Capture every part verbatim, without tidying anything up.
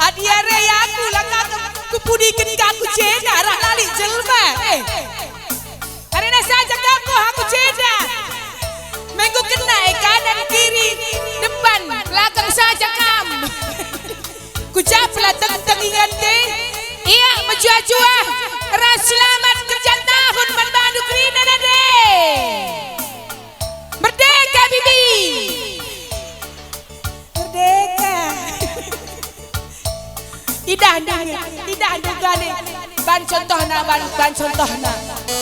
Adi are aku la ka kupudiken ka aku ceda arah lali jelma. Eh. Arena saja kakuh aku ceda. Menggo kena e kanan kiri depan belakang saja kam. Kucap la tengteng ingan te. Ia mejuah-juah ras selamat kerja tahun man bandu kerina nande. Merdeka, Bibi! Merdeka! Idahndu nge, idahndu gale. Ban contohna, ban, ban contohna.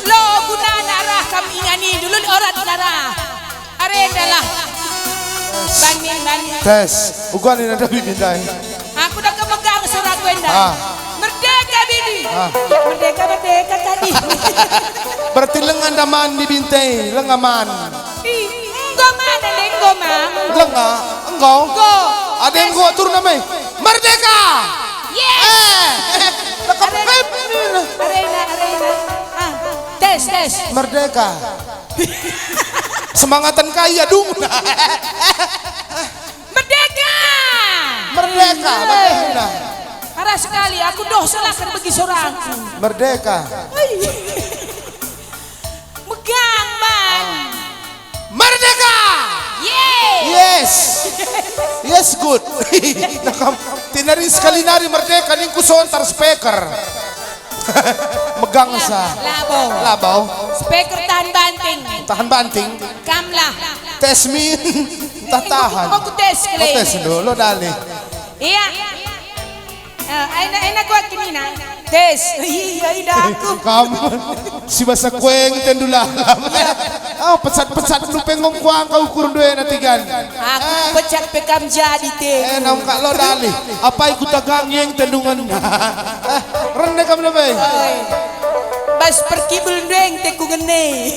Lo gunana arah kam inganindu, lit oratna arah. Arenda lah. Bani, bani. Tes, uga nina Dabi Bindai. Aku dah kemegang surat ku enda. Ah. Merdeka, Bibi. Ah. Merdeka, merdeka, kadi. Berarti lenga nda man, Bibi Ntai, lenga man. Ih, enggo man, ende enggo man. Lenga, enggo. Enggo. Ada yang enggo turun namanya. Merdeka. Yes. Eh, eh, lekap Arena. Arena, arena. Ah, tes, tes. Merdeka. Semangaten kai ya, dung. Merdeka! Merdeka, eh, merdeka. Parah sekali, aku doh salah kan bagi seorang. Merdeka. Hei. Megang, Bang. Merdeka! Yeay! Yes! Yes, good. Nah, kam, tinari sekali nari merdeka, ningku sontar speaker. Megang sa. Labo. Labo. Speaker tahan banting. Tahan banting. Kamlah. Tes min. Entah tahan. Enggo, enggo kutes, oh, kali. Tes dulu, dali. Iya. Eh, aina, aina kuat kenina. Tes. Iya, idah aku. Kam. Si basa kueng tendu lalap. Iya. Ah, pecat-pecat nu pengong kuang kau ukur dua na tigan. Aku pecat pe kam jadi te. Eh, nam kak lo dali. Apai ku tagang yang tendungan. Rende kam lebe. Oi. Bas perkibel ndeng te ku ngene.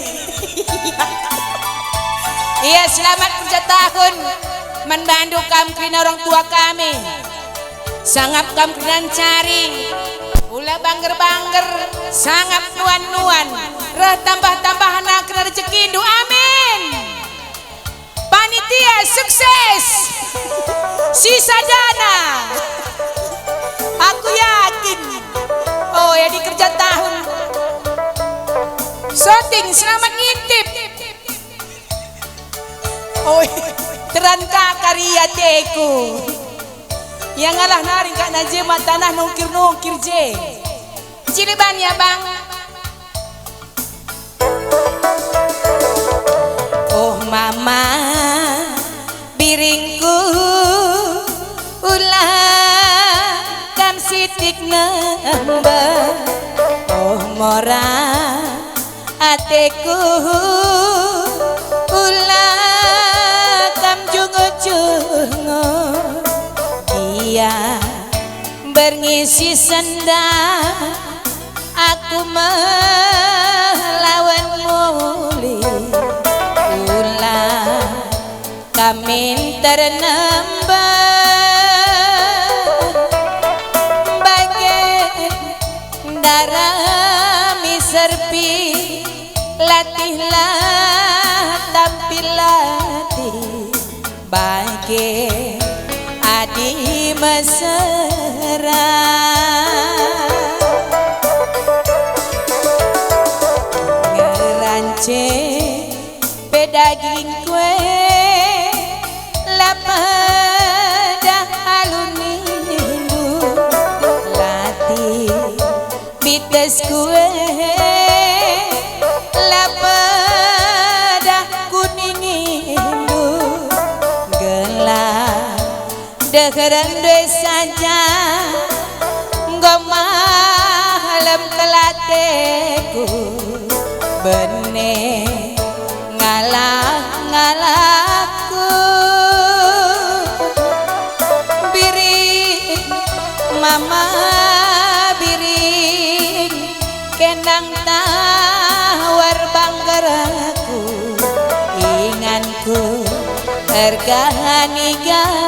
Iya, selamat kerja tahun. Man bandu kam kerina orang tua kami. Sangap kam kerina ncari. Ula bangger-bangger, sangap nuan-nuan. Reh tambah-tambahna kerina rejekindu. Amin. Panitia sukses. Sisa dana. Aku yakin. Oh, ya, di kerja tahun. Syuting, selamat ngintip. Oh, teran ka kari ateku. Ya ngalah nari kak na jema tanah nungkir-nungkir je. Ciliban ya, Bang. Oh mama biringku, ula kam sitik nembeh. Oh mora ateku, ula kam jungut-jungut. Gia berngisi senda. Aku melawan muli, ula kam minter nembeh. Bage ndarami serpi, latihlah tampil latih. Bage adi mesera. Ngerance pe dagingku e, la pedah alu nindu. Latih Pitesku e, la pedah kuningindu, gelah deherenndu e saja enggo malem kel ateku, bene ngalah-ngalahku. Biring, mama biring, kenang tawar banggerku, inganku ergani-gani.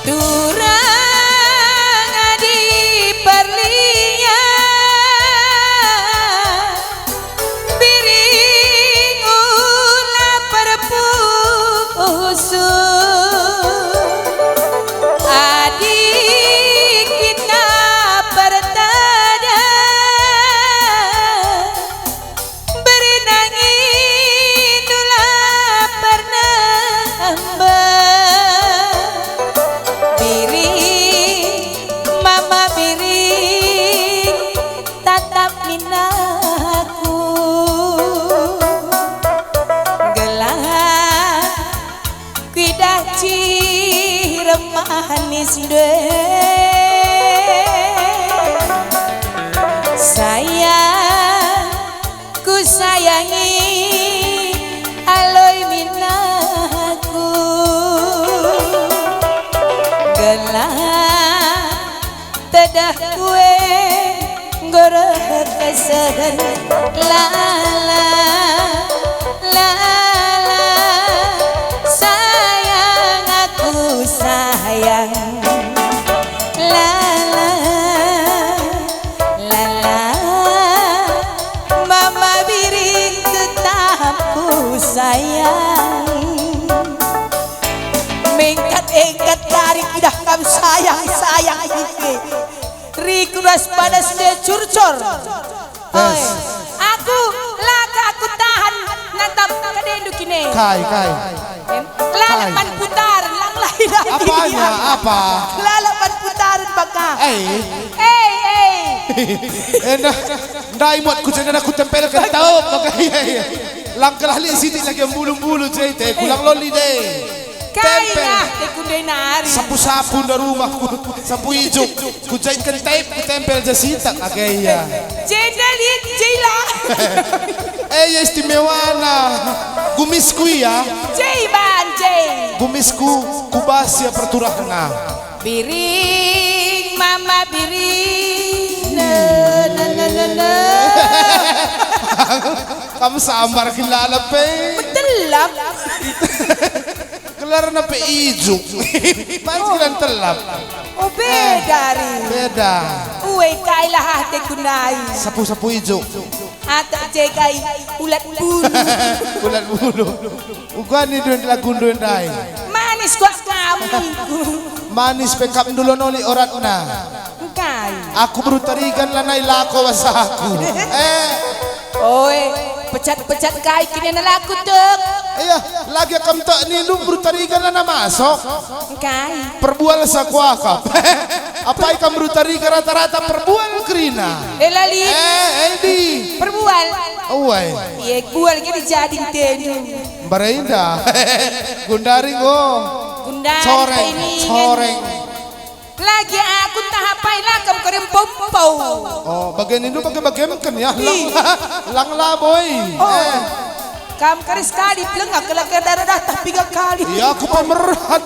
Turang adi perlian, biri manis deh. Sayang, ku sayangi aloi minaku. Gelah tedeh kue nggoreh kesehen. Lala, lala, sayang aku sayang. Lala, lala, mama biring tetapku sayang. Mengkat-engkat kari idah kam sayang, sayang ike. Riku ras padas de curcor. Oi, aku la ka aku tahan nantap kadendu kine. Kai, kai. Em, lalap man putaren, lang lain lagi. Apanya? Apa? Lalap man putaren baka. Eh. Eh, eh. Eh, ndah, ndai muat ku jenda ku tempelken taup baka. Iya, iya. Lang kelah lit sitik lagi mbulu-mbulu je te, kulang loli de. Kai tempel. Nah, te kunde nari. Sapu-sapu nda rumah ku, sapu ijuk. Kujaitken tape, kutempel ja sitak, age ia. Jenda lit, jila. Eh, ia istimewana. Gumisku ia. Jei ban, jei. Gumisku, kubas ia perturahna. Biring, mama biring. Na, na, na, na, na. Kam sambar gila lepe. Betelap. Gelarna pe ijuk. Banci lan telap. Oh, beda, eh, ri. Beda. Ue, kai lah ate ku nai. Sapu-sapu ijuk. Ate je kai ulat bulu. Ulat bulu. Uga ni duen lagu duen ndai. Manis kuat kami. Manis pe kap ndulo noli oratna. Engkai? Aku beru Tarigan lanai lako wasaku. Eh. Oi, pecat-pecat kai kine nelaku tek. Iya, lagi kam tek nindu beru Tarigan lana masuk. Engkai? Perbual sakuakap. Apai kam beru Tarigan rata-rata perbual kerina. Eh, lali. Eh, Edi. Perbual. Oi. Iya, bual jadi jadi tendu. Mbarenda. Gundari ngo. Gundari. Coreng, ini, coreng. Lagi aku ntah apai la kam kari mpompau. Oh, bage nindu bage-bageken ya. Lang, lang la boi. Oh. Eh. Kam kari sekali pelengah kelak darah dah piga kali. Ya, aku pameran.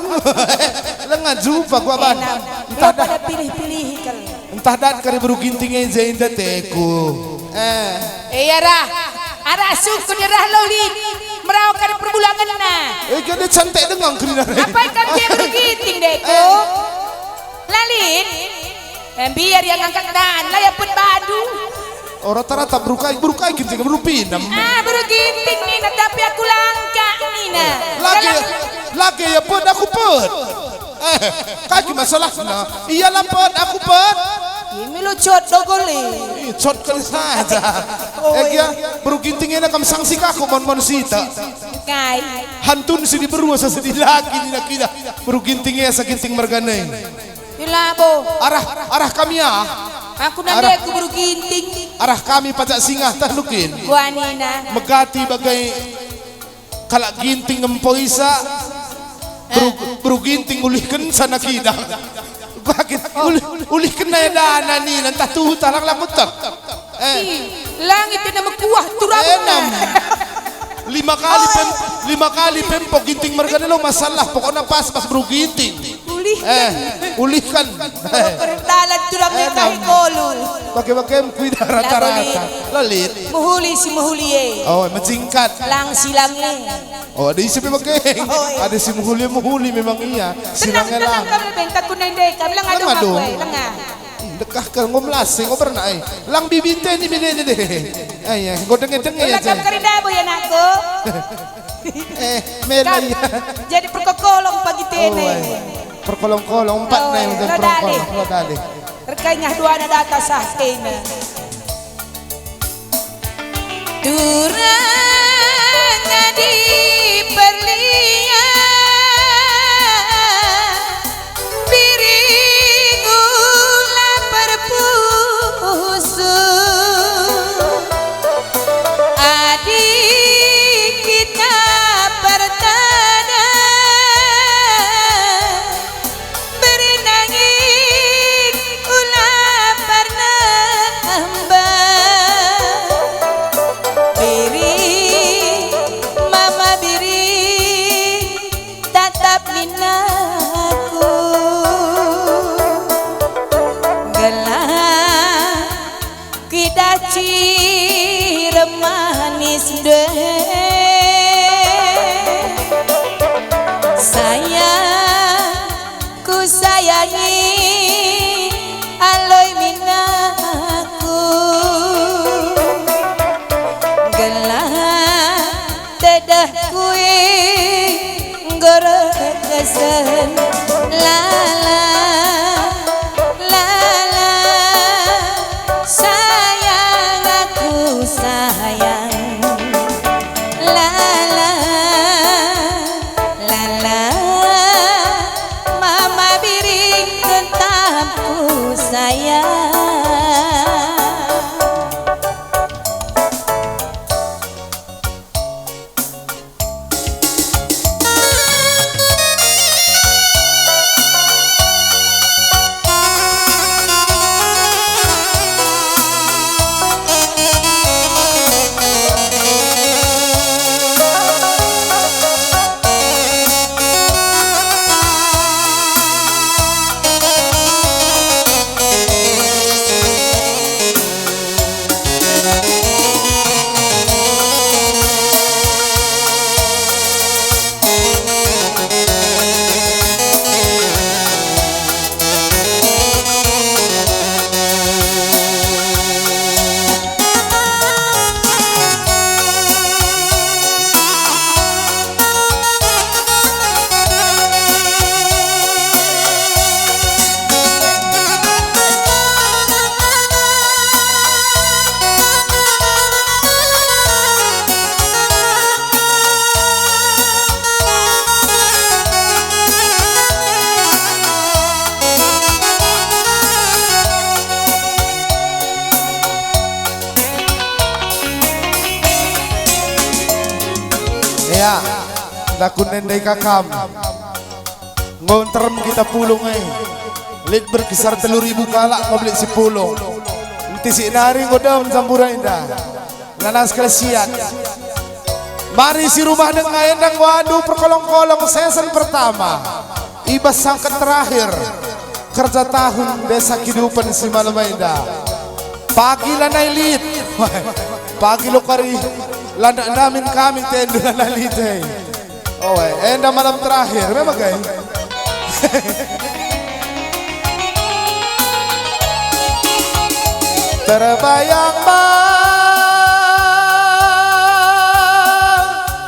Lengah jumpa gua ban. Enam. Entah dah. Pada pilih-pilih kal. Entah dat kari beru Ginting e je inda teku. Eh. Iya rah. Arah sukun rah loli. Merau kari perbulangenna. Eh, kade cantik dengang kerina. Apai kam je beru Ginting deku? Eh. Lalin. Eh, biar ia ngangkat dan, la ia pun bandu. Oh, rata-rata beru kai, beru kai Ginting, beru pinem. Ah, beru Ginting nina, tapi aku langka nina. Lagi, lagi ia pun, aku pun. Eh, kai masalahna? Ia la pun, aku pun. Ih, milo cot dogol, eh. Ih, cot kali saja. Oh, eh, gia, beru Ginting ena kam sanksi ka aku mon-mon sita. Kai. Hantun si diberu asa si dilaki nina kida. Beru Ginting esa Ginting mergane. Ilabo. Arah, arah kami ah. Aku nande ku beru Ginting. Arah kami pacak singa tah nukin. Guanina. Megati bagai kalak Ginting ngempo isa. Beru, eh. Beru Ginting ulihken sana kidang. Bagit, oh. Ulih, ulihken nai dana nina, ntah tuhu tah lang lamu teh. Eh. Ih, langit enda mekuah turangna. Enam. Lima kali pem, lima kali pempo Ginting mergane lo masalah, pokokna pas, pas beru Ginting. Ulihken. Eh, ulihken. Kalau perdalan turang enam. Nikahi kolu. Bage-bagem kuidah rata-rata. Lalit. Lalit. Mehuli si mehuli e. Oh, mejingkat. Lang si lang e. Oh, ada isi memang geng. Oh, iya. Ada si mehuli-mehuli memang ia. Si tenang, tenang, lang. Kamu lebih takut nende, kamu lang ada. Lang adu. Aku, eh, lengah. Ih, dekah ke ngom lasi, ngom pernah, eh. Lang bibinte ni bini ni deh. Eh, ya, engko denge-denge. Ulah aja. Kamu kerinda, Bu, ya, anakku. Eh, mela, kamu iya. Jadi perkokolong pagi tene. Oh, eh. Perkolong-kolong, empat. Oh, nai, eh, udah lo perkolong, dali. Lo dali. Erkai ngah dua na data sah kena. Turang adi perlian, biring ula perpusu. Adi kita pertadang, Sayang, ku sayangi aloi min aku, gelah tedehku e enggo rekesen. Lala, lala, sayang aku sayang. Lala, lala, mama biring tentapku sayang. Ya, ndai ku nde ndai ka kam. Enggo nterem kita pulung e. Lit berkisar telu ribu kalak enggo belik si pulung. Entisik nari enggo dem sambura enda. Nanas kalak siat. Mari si rumah denga enda enggo adu perkolong-kolong season pertama. I bas sangket terakhir. Kerja tahun Desa Kidupen si malem enda. Pagi lanai lit. Pagi lo kari landak ndamin kami tendu lanai lit e. Oe, enda malam terakhir, memang kai? Terbayang bang,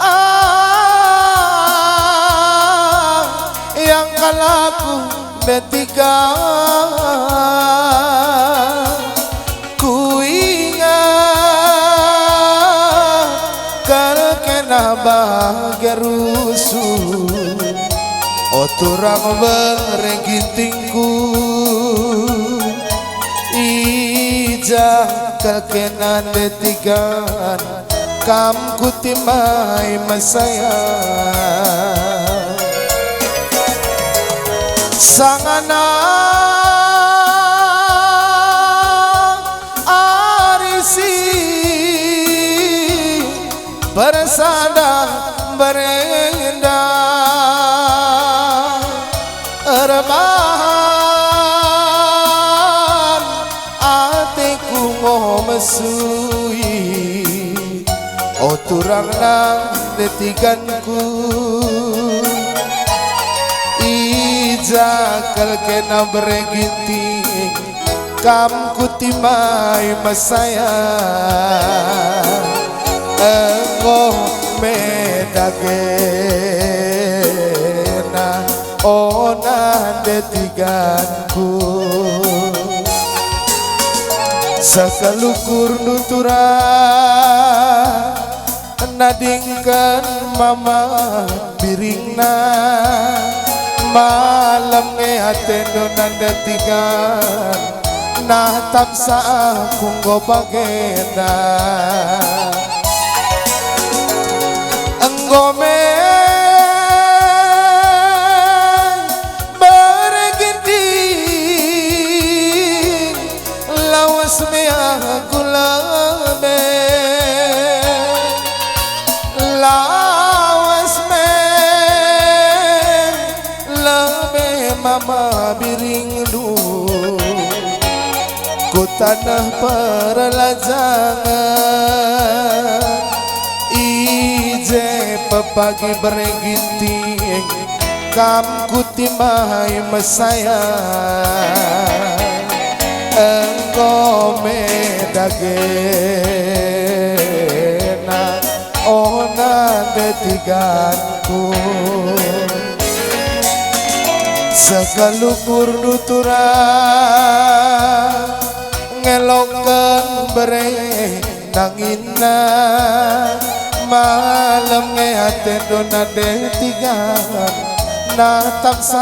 ah, yang kalaku betika. Kuingat kal kena bage rusuh, o turang bere gintingku. I ja kal kena ndetikan, kam kutimai mesaya. Sangana arisi bersada berenda erbahan ateku ngo mesui. O turang nang detiganku, i ja kal kena bere ginting, kam kutimai mesaya. Enggo me dagena ona detiganku. Sekalukurndu turang nadingken mama biringna. Malem nge atendu nandetiken, nah tamsa aku enggo bagenda. Enggo me bere ginting, lawes me aku lebe, lawes me lebe mama biringndu ku taneh perlajangen. I Pepagi bere Ginting, kam kutimbai mesaya. Enggo me dagena, oh nande tiganku. Sekalupur nutura ngeloken bere nanginna, malem nge atendu nande tiga, natapsa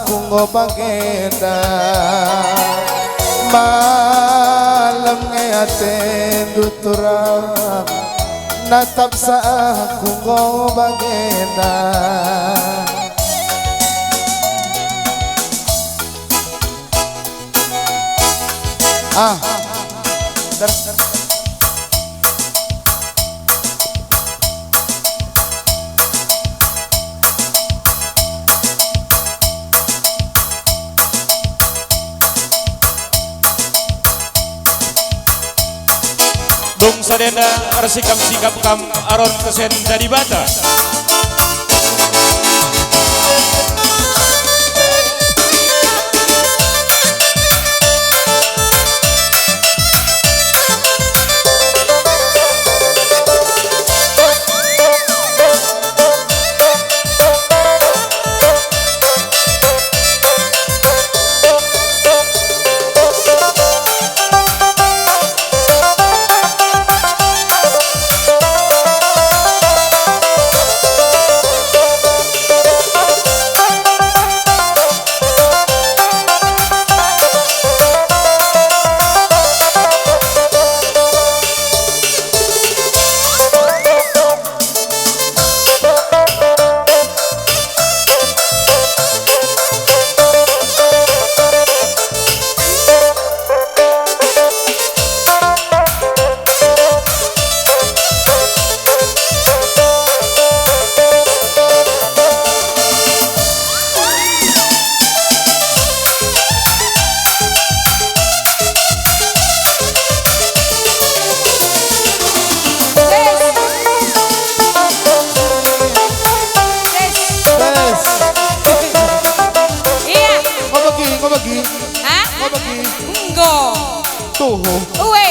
aku enggo bagenda. Malem nge atendu turang, natapsa aku enggo bagenda. Ah. Dung sadenda ersikap-sikap kam aron kesen jadi bata. Tes. Iya. Enggo begi, enggo begi. Hah? Enggo begi. Enggo. Tuhu. Uwe.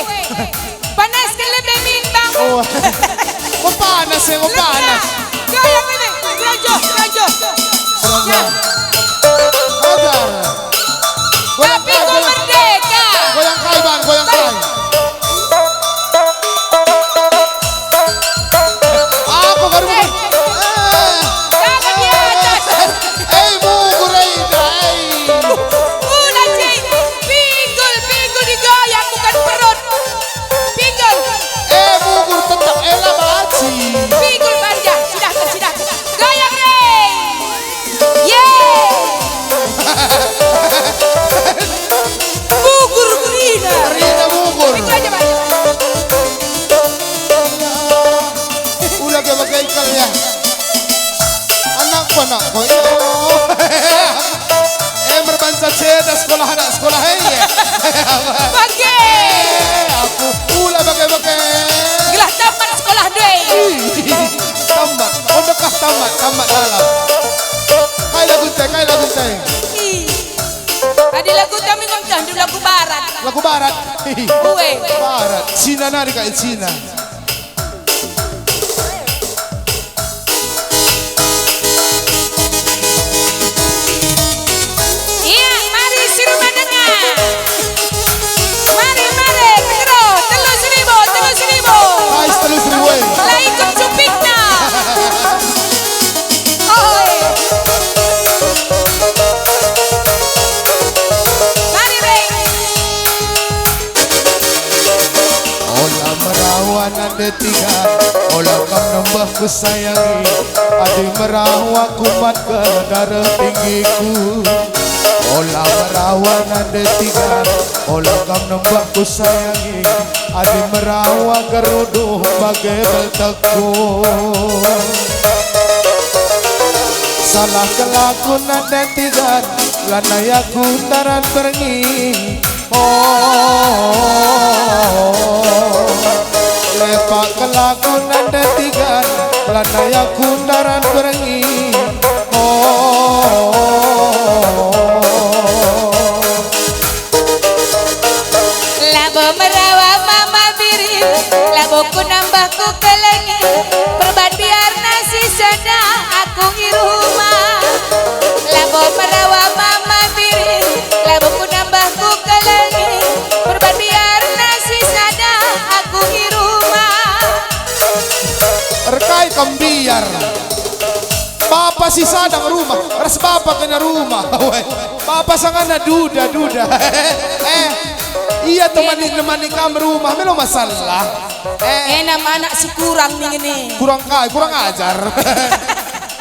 Panas ke lebe min, Bang? Oh. Enggo panas ya, enggo panas. Goyang ini. Geronjo, geronjo. Geronjo. Hajar. Goyang kai, goyang. Merdeka. Goyang kai, Bang, goyang kai. Aku baru. Eh. Eh. Tangan di atas. Eh, Mugur, eh, eh. Udah, Cing. Pinggul, pinggul digoyang, bukan perut. Pinggul. Eh, Mugur tetap, eh, la banci. Pinggul banja. Sudah, sudah. Goyang, Rey. Yeay. Mugur kerina. Kerina Mugur. Itu aja, Bang. Ula ge bage kal ya. Anakku, anakku, ya Allah. Eh, merbansa ceda sekolah anak sekolah, eh, ya. Bage. Eh, aku ula bage-bage. Gelah tamat sekolah deh. Ih, tamat. Oh, dekah tamat, tamat dalam. Kai lagu te, kai lagu te. Ih. Adi lagu kami ngam tahndu lagu barat. Lagu barat. Ue. Barat. Cina nari kai Cina. Iya, mari si rumah dengar. Mari, mari, kekero, telu seribu, telu seribu. Ais telu seribu, eh. Lah ikut cupikna. Oi. Mari, Reng. Ola merawa nande tiga, ola kam nembah kusayangi, adi merawa kumat ke dareh tinggiku. Ola merawa nande tiga, ola kam nembah kusayangi, adi merawa geruduh bage beltekku. Salah kelaku nande tiga, lanai aku taran berngi. Oh, lepak kelaku nande tiga, Lanai aku ndaran berngi. Oh. Labo merawa mama biring, labo ku nambah ku kelengi, perban biarna si sada aku i rumah. Labo merawa mama biring, labo ku nambah ku kelengi, perban biarna si sada aku i rumah. Erkai kam mbiar. Bapa si sada rumah, ras bapa kena rumah. Weh, bapa sangana duda, duda. Eh, ia temani, nemani kam rumah, melo masalah. Eh, Enam anak si kurang ning ini. Kurang kai, kurang ajar.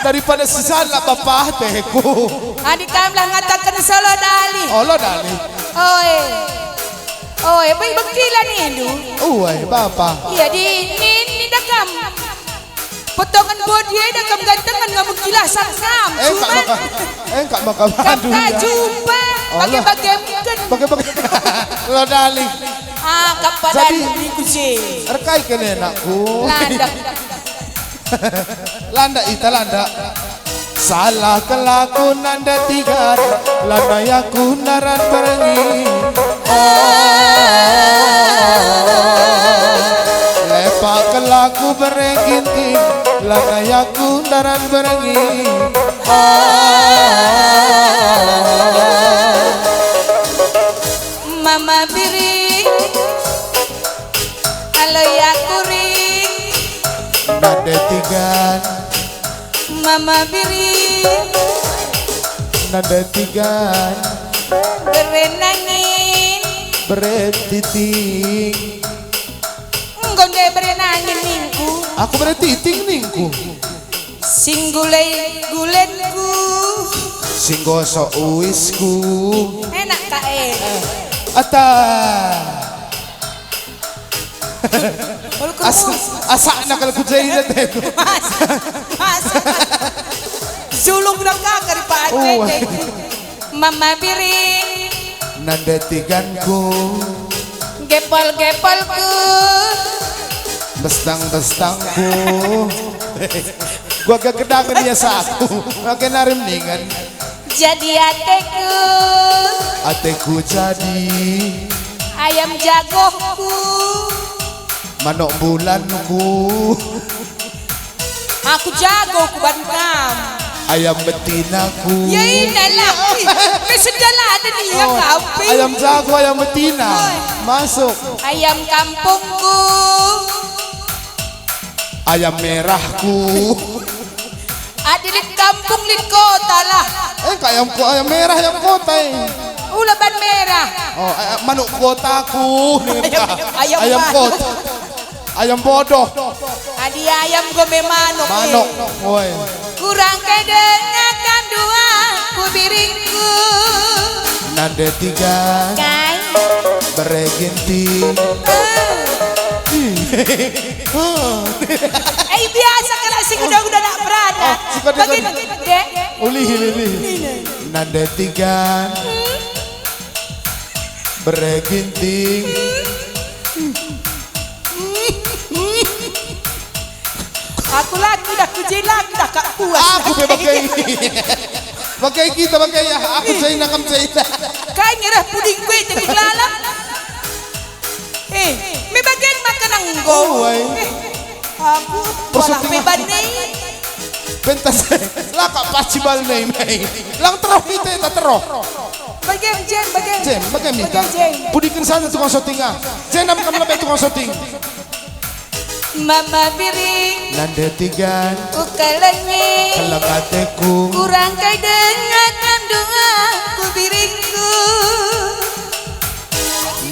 Daripada si sada bapa teku. Adi kam lah ngataken solo dali. Oh, lo dali. Oi. Oi, bagi bengkila nindu. Uai, bapa. Iya, di, ni, ninda kam. Potongen bodi eda kam gantengen ngamun kilasan kam. Eh, engkak maka, eh, engkak maka kam bandu, ka ya. Jumpa, oh, bage-bage mungkin. Bage-bage. Lo dali. Ah, kapadan. Jadi, niku si. Erkai kene anakku. Landak. Landak ita, landak. Salah kelaku nanda tiga, lanai aku ndaran berngi. Oh, lepak kelaku bere ginting, lanai aku ndaran berngi. Oh. Mama biring, alo ia kuring. Nande tigan. Mama biring. Nande tigan. Bere nangin. Bere titing. Enggo nde bere nangin ningku. Aku bere titing ningku. Si nggule-gulenku. Si nggosok uisku. Enak ka e. Ata. As-, asakna kal ku jenda teku. Mas, mas. Julung na ka kari pa. Oh. Mama biring. Nande tiganku. Gepol-gepolku. Bestang-bestangku. Gua gegedangen ia saku. Oke, narim ningen. Jadi ateku. Ateku jadi. Ayam jagohku. Manuk bulanku. Aku jago ku ban kam. Ayam betinaku. Ya inalah. Ih, kesendalan ia. Oh, kau, Pi. Ayam jago, ayam betina. Oi. Masuk. Ayam kampungku. Ayam merahku. Adi lit kampung lit kota lah. Eh, engkak ayam ko-, ayam merah, ayam kota, eh. Ula ban merah. Oh, eh, manuk kotaku. Ayam, ayam ayam ban. Kota. Ayam bodoh. Adi ayam go me manuk, manuk, eh. Woi. Kurang kai denga kam dua, ku biringku. Nande tiga. Kai? Bere ginting. Eh. Ih. Eh, biasa kalak si kuda-kuda nak beranak. Oh, suka dengan bagi, Dek. Ulihi, ulihi. Ini. Nande tiga. Hmm? Bere ginting. Hmm? Aku lagi dah, ku je lagi dah, kak puas. Aku pe bage. Bage kita, bage ya. Aku je nangkap je. Kai ngerah puding kue jadi kelala. Eh, me bagen maka nanggo. Oh, ai. Eh, aku malah pe bani. Pentas, la kak paci bal nai, nai. Lang teroh kita, tak teroh. Bagen, Jen, bagen. Jen, bagen minta. Bagen, Jen. Pudiken sana tukang syuting, ah. Jen, am kam lebe tukang syuting. Mama biring. Nande tigan. Ku kelengi. Keleng ateku. Kurang kai denga kam dua, ku biringku.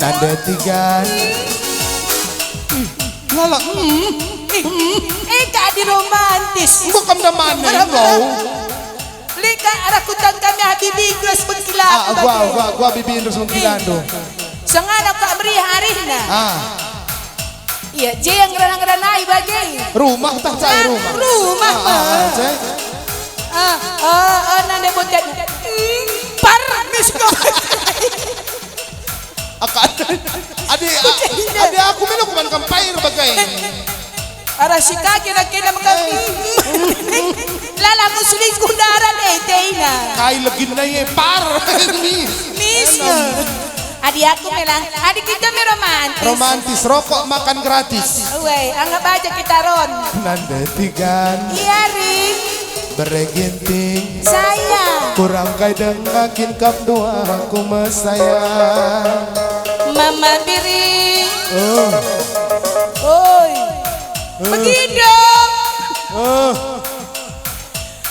Nande tigan. Lala, mm, mm. Eh, kak di romantis. Enggo kam da mane, enggo. Lika arah kutang kami, ah, bibi terus bengkila. Ah, gua, gua, gua bibi terus bengkila, eh, do. Sengana kak meriah arihna. Ah. Iya, je yang ngerana-ngeranai bage. Rumah tah cai rumah. Rumah. Ah, ah, ah, cai. Ah, ah, ah, nande boten. Hmm, parmis kau. Aka-, adi, a-, adi aku melo kuman kampair bagai. Arah si kaki na kena mekam. Eh, Ais ku darat e teina. Kai leginna e par. Mis. Mis. Adi aku melang, adi kita me romantis. Romantis, rokok makan gratis. Uwe, anggap aja kita ron. Nande tigan. Iya, Ring. Bere ginting. Saya. Kurang kai denga kin kam dua ku mesaya. Mama Biring. Oh. Oi. Begitu. Oh.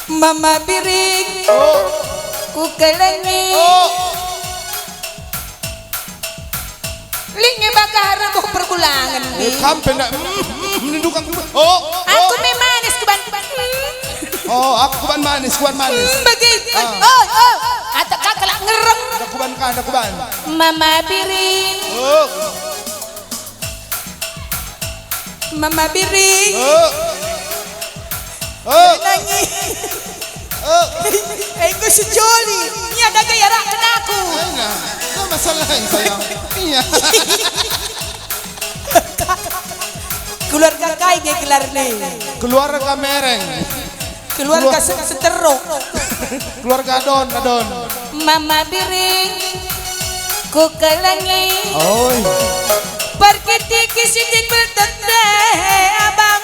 Mama Biring. Oh. Ku kelengi. Oh. Ling e baka rebuh perbulangen, Bi. Kam pe ndak, mm, mm, nindukang. Oh, aku me manis kuban. Oh, aku kuban manis, kuban manis. Mm, begitu. Ah. Oh, oh. Ata ka kelak ngereng. Ada kuban ka, ada kuban. Mama Biring. Oh. Mama Biring. Oh. Oh. Nangi. Oh. Eh, enggo sejoli. Nia dage iarakken aku. Aina, no masalah, sayang. Iya. Keluarga kai nge gelarna? Keluarga Mereng. Keluarga Keluar- se-, Seteruk. Keluarga Adon, Adon. Mama Biring, ku kelengi. Oi. Perkitiki sitik bertete, abang.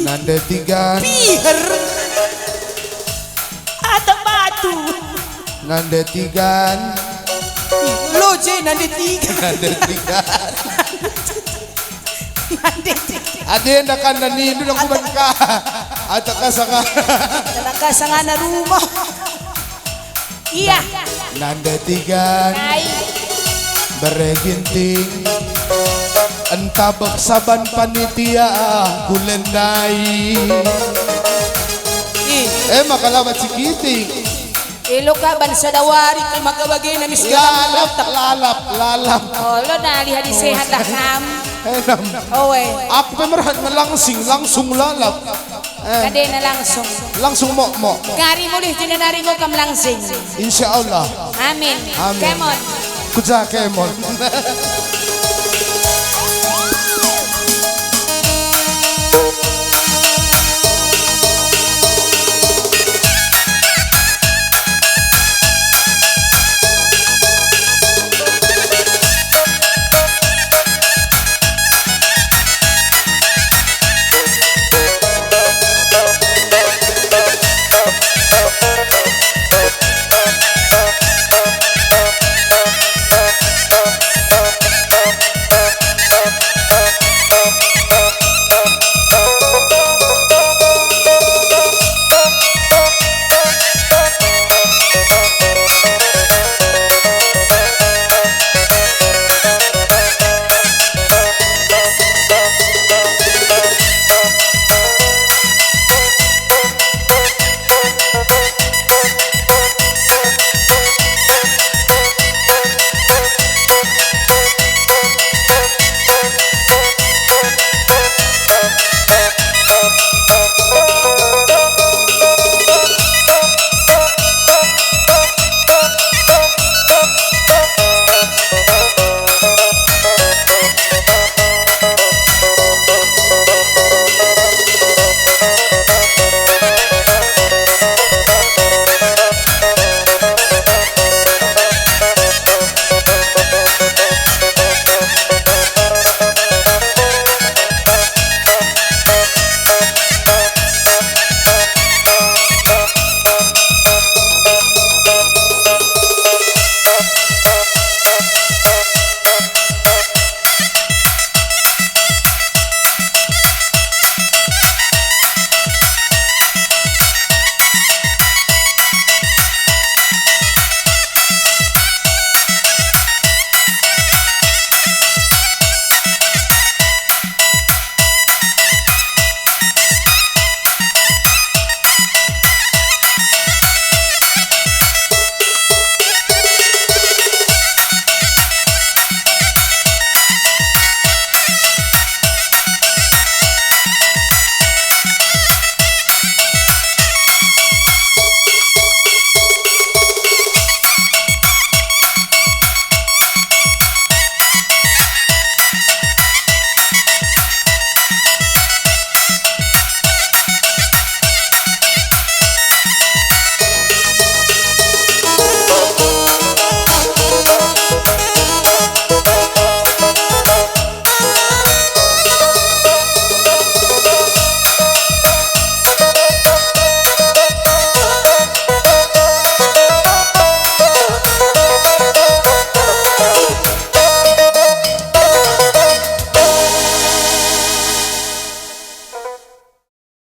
Nande tigan. Piher. Atau batu. Nande tigan. Lo je nande tigan. Nande tigan. Nande tigan. Adi enda kan nani, ndu dong kuban ka. Atau ka sanga. Atau ka sangana rumah. Iya. Nande tigan. Ai. Bere ginting. Entabek saban panitia kulendai. Ih. Eh, maka labat sikitik. Elo ka ban sada wari ku maka bagena mis. Lalap, lalap, lalap. Oh, lo nali hadi sehat lah kam. Enam. Oe. Aku pe merhat melangsing, langsung lalap. Eh. Kadena langsung. Langsung mok-mok. Kari mulih jenari enggo kam langsing. Insya Allah. Amin. Amin. Kemon. Kuja kemon.